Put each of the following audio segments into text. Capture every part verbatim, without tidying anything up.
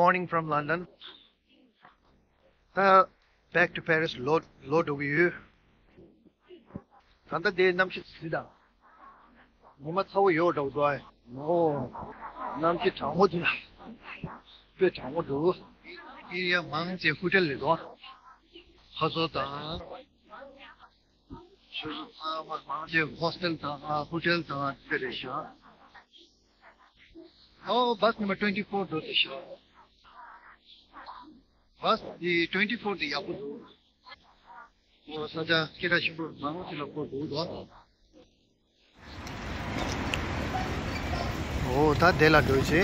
Morning from London. ད་back to Paris ལོག་ལོག་འགྲོ་གི་ཡོད། ད་ལྟ་དེ་གནམ་གཤིས་གཟི་དང་། ཉི་མ་ཚ་པོ་ཡོད་འདྲ་པོ་འདུག་ཨ། ཨོ། གནམ་གཤིས་གྲང་མོ་འདུག་དཔེ་གྲང་མོ་འདུག་ཨེ་རི་ཡ་མང་ཆེ་ཧོ་ཊེལ་རེད་འདུག་ཁ་སོ་དང་། ཆུ་ཚོད་ཚང་མ་མང་ཆེ་ཧོ་སི་ཊེལ་དང་ཧོ་ཊེལ་དང་དེ་རེད་ཤག་ཨོ། bus number twenty four འགྲོ་དེ་ཤག bus དེ་twenty four དེ་ཡག་པོ་འདུག་ཨོ། ས་ཆ་སྐད་གྲགས་ཆེན་པོ་མང་པོ་ཅིག་ལ་སྐོར་འགྲོ་འདུག་ཨོ། ད་དེ་ལ་འགྲོ་ཆེ།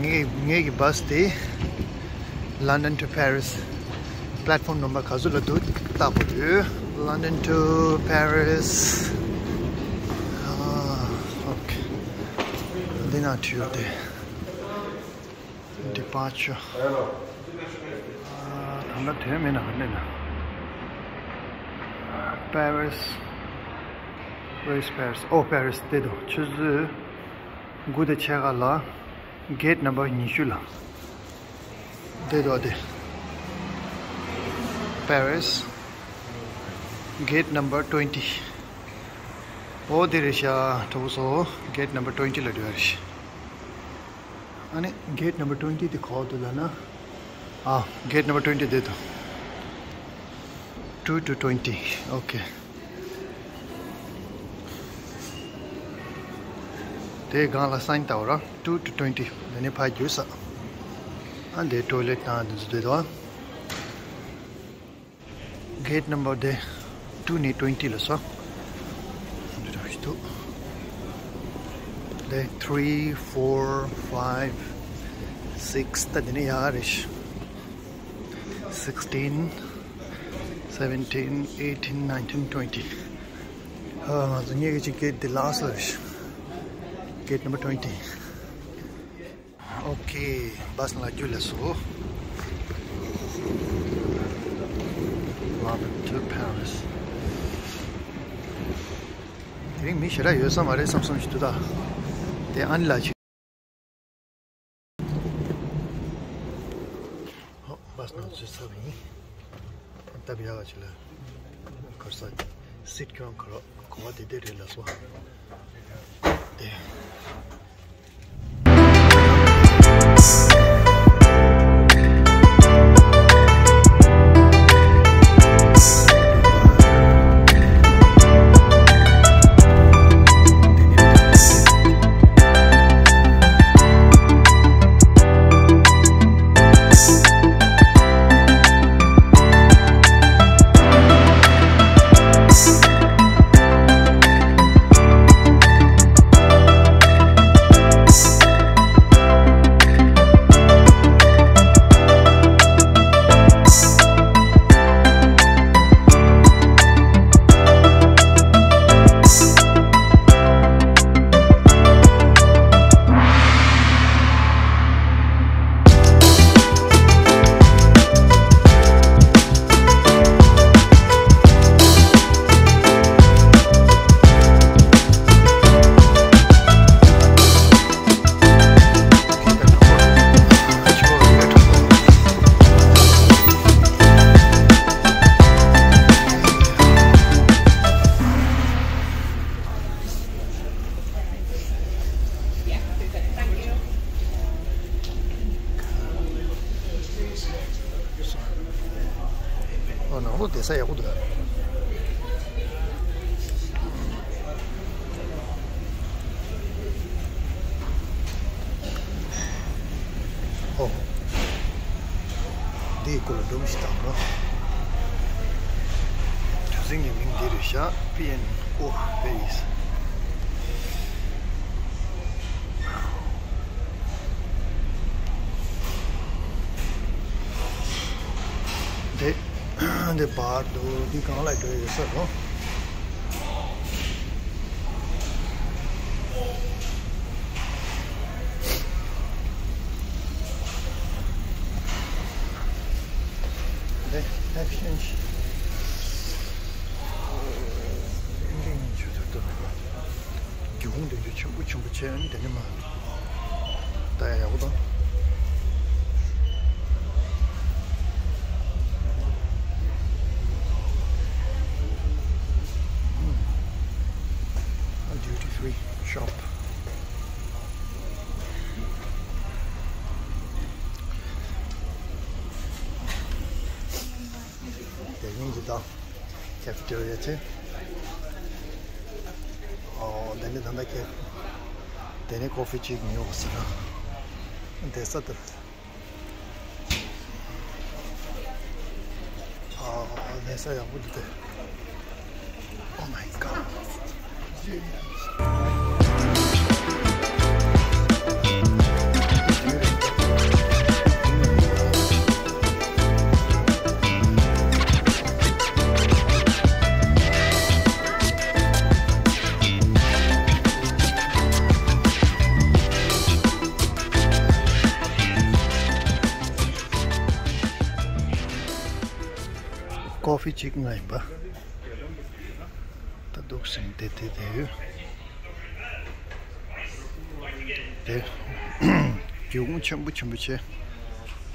ངའི་ངའི་གི་bus དེ་London to Paris platform number ག་ཚོད་ལ་འདུག་ལྟ་དགོས་ཡོད། London to Paris. ཨ། ཨོ་ཁེ། འདི་ན་བྲིས་ཡོད་དེ། Departure. ཨ། ད་ལྟ་དོན་མེད་ན་ག་འདྲ་ན། Paris. Where is Paris? Oh, Paris. དེ་འདུག་ཆུ་ཚོད་དགུ་དང་ཕྱེད་ཀ་ལ་gate number ཉི་ཤུ་ལ། དེ་འདུག་དེ། Paris. Gate number twenty. ཨོ་དེ་རེད་ཤག་གྲོགས་པོ་ཚོ། gate number twenty ལ་འགྲོ་ཡ་རེད་ཤག་ཨ་ནི་gate number twenty དེ་ག་པར་འདུག་ལབ་ན། ཨ། gate number twenty དེ་འདུག two to twenty. Okay. དེའི་སྒང་ལ་sign བཏགས་པ་ར། two to twenty དེ་ནས་ཕར་རྒྱུགས་ས། ཨ། འདི་toilet དང་དེ་ཚོ་དེ་འདུག Gate number དེ་two ནས་twenty ལ་སོང་། འདི་འདྲ་ཞིག་འདུག་དེ་three, four, five, six ད་དེ་ནས་ཡར་རེད། Sixteen, seventeen, eighteen, nineteen, twenty. ཨ། ང་ཚོ་གཉིས་ཀྱི་གཅིག་gate དེ་last རེད། Gate number twenty. Okay, bus ནང་ལ་རྒྱུགས་ལ་སོང་། London to Paris. དེ་རིང་མི་ཞེ་དྲག་ཡོད་ས་མ་རེད་བསམ་བསམ་ཞིག་འདུག་ད། དེ་ཨ་ནི་ལགས་ཀྱིས། ཧོ། bus ནང་ཚུད་ཚར་བ་ཡིན། སྟབས་ཡག་ཅིག་ལ། གར་ས་seat ཁྱོན་གར་གོ་བ་དེ་དེ་རེད་ལ་སོ། དེ། ཨོ། ནང་ལོགས་བསྡད་ས་ཡག་པོ་འདུག་ཨོ། འདིའི་སྐོར་ལ་སྒྲོམ་ཞིག་བཏང་རོགས། གྲུ་གཟིངས་ཀྱི་མིང་འདི་རེད་ཤག P N O Paris. འདི་འདི་བར་དུ་འདི་གང་ལ་འགྲོ་ཡི་ཡོད་ས་རེད། འདི་exchange འདི་ཉིན་ཆུ་ཚོད་དུ། སྒེའུ་ཁུང་དེ་ཚོ་ཆེན་པོ་ཆེན་པོ་བྱས་ནས་དེ་ནས་མར་ལྟ་ཡག་ཡག་པོ་དང་། ཀེ་ཕེ་ཊེ་རི་ཡ་ཆེ། ཨོ། དེ་ནས་ད་ལྟ་ཁྱེད། དེ་ནས་ཀོ་ཕི་གཅིག་ཉོ་དགོས་ཟེར་ན། བསྡད་ས་དེར། ཨོ། གནས་ས་ཡག་པོ་འདུག་སྟེ། Oh my God. ཀོ་ཕི་གཅིག་ང་ཡིན་པ། ད་འདུག་སེ་བསྡད་བསྡད་ཡོད། དེ། སྒེའུ་ཁུང་ཆེན་པོ་ཆེན་པོ་བྱས།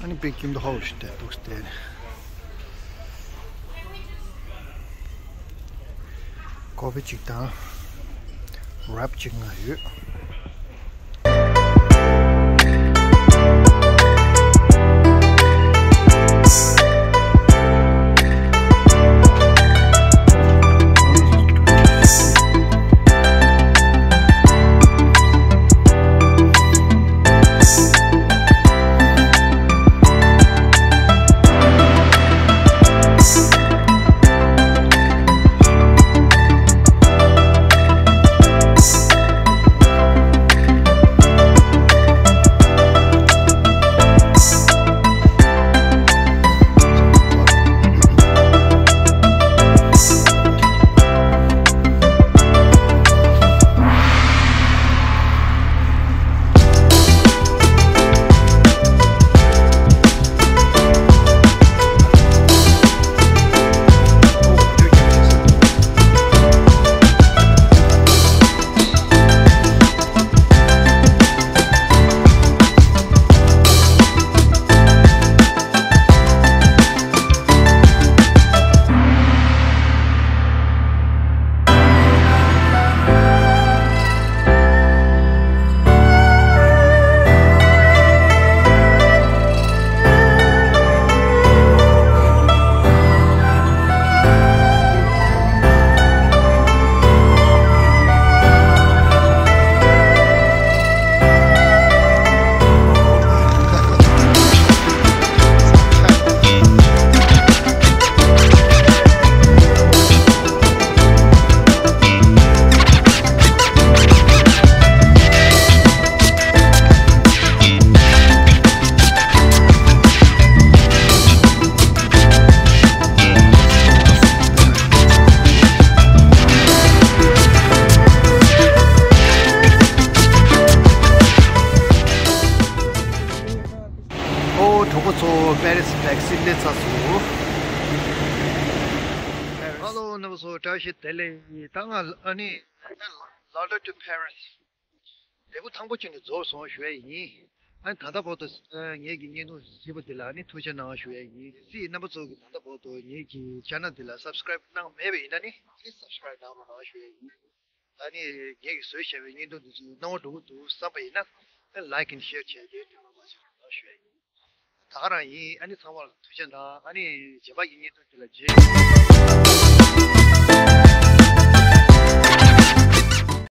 ཨ་ནི་དཔེ་ཁྱིམ་དུ་ཧོ་ཞིག་བསྡད་འདུག་སྟེ། ཀོ་ཕི་གཅིག་དང་རེབ་གཅིག་ང་ཡོད། ཨོ། གྲོགས་པོ་ཚོ། པེ་རི་སི་ཊེག་སི་སླེབས་ཚར་སོང་། ཧ་ལོ། རྣམ་པ་ཚོ་བཀྲ་ཤིས་བདེ་ལེགས། ད་ང་ཨ་ནི་London to Paris འབྲས་བུ་ཐང་པོ་གཅིག་ནས་རྫོགས་སོང་ཞུ་ཡ་ཡིན། ཨ་ནི་ད་ལྟ་བར་དུ་ངེད་ཀྱི་བརྙན་ཐུང་གཟིགས་པ་འདི་ལ་ཨ་ནི་ཐུགས་རྗེ་གནང་ཞུ་ཡ་ཡིན། སྲིད་རྣམ་པ་ཚོ་གིས་ད་ལྟ་བར་དུ་ངེད་ཀྱི་ཆེ་ནལ་འདི་ལ་སབ་སི་ཀ་རེབ་གནང་མེད་པ་ཡིན་ན་ནི་ཨ་ནི་སབ་སི་ཀ་རེབ་གནང་རོགས་གནང་ཞུ་ཡ་ཡིན། ཨ་ནི་ངེད་ཀྱིས་བཟོས་བཞག་པའི་བརྙན་ཐུང་འདི་ཚོ་སྣང་བ་འགྲོ་གི་འདུག་བསམ་པ་ཡིན་ན་ཨ་ནི་ལའིཀ་ཨེན་ཤེར་བྱས་ཏེ་དུས་མ་མ་ཞིག་གནང་ཞུ་ཡ་ཡིན། ད་ག་རང་ཡིན། ཨ་ནི་ཚང་མར་ཐུགས་རྗེ་གནང་། ཨ་ནི་རྗེས་མ་གི་བརྙན་ཐུང་དེ་ལ་མཇལ།